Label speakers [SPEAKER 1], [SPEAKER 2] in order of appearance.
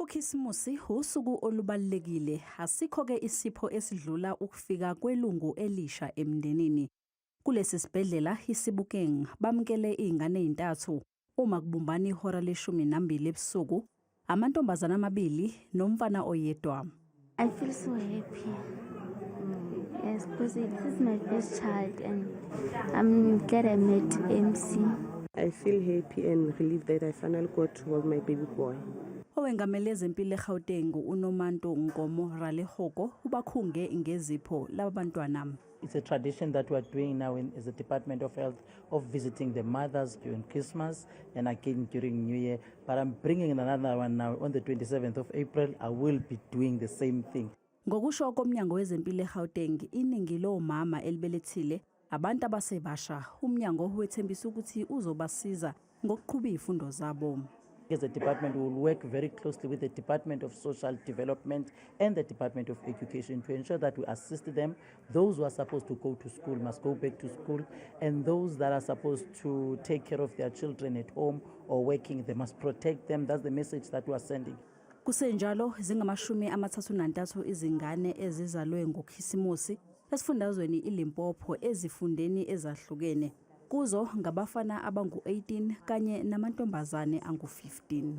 [SPEAKER 1] UKhisimusi usuku olubalulekile, asikho-ke isipho esidlula ukufika kwelungu elisha emndenini. Kulesi sibhedlela iSibukeng bamukele izingane ezintathu uma kubumbana ihora leshumi nambili ebusuku, amantombazana amabili nomfana oyedwa.
[SPEAKER 2] I feel so happy. Yes, because it is my first child and I'm glad I met MC.
[SPEAKER 3] I feel happy and relieved that I finally got to hold my baby boy.
[SPEAKER 1] Owengamele ezempilo eGauteng, uNomantu Nkomo Ralehoko, ubakhunge ngezipho laba bantwana.
[SPEAKER 4] It's a tradition that we are doing now as the Department of Health of visiting the mothers during Christmas and again during New Year. But I'm bringing another one now on the 27th of April. I will be doing the same thing.
[SPEAKER 1] Ngokusho komnyango wezempilo eGauteng, iningi lomama elibelethile abantu abasebasha. Umnyango wethembisa ukuthi uzobasiza ngokuqhuba izifundo zabo.
[SPEAKER 4] As a department, we will work very closely with the Department of Social Development and the Department of Education to ensure that we assist them. Those who are supposed to go to school must go back to school, and those that are supposed to take care of their children at home or working, they must protect them. That's the message that we are sending.
[SPEAKER 1] Kusenjalo, zingama-33 izingane ezizalwe ngoKhisimusi esifundazweni iLimpopo ezifundeni ezahlukene. Kuzo ngabafana abangu-18 kanye namantombazane angu-15.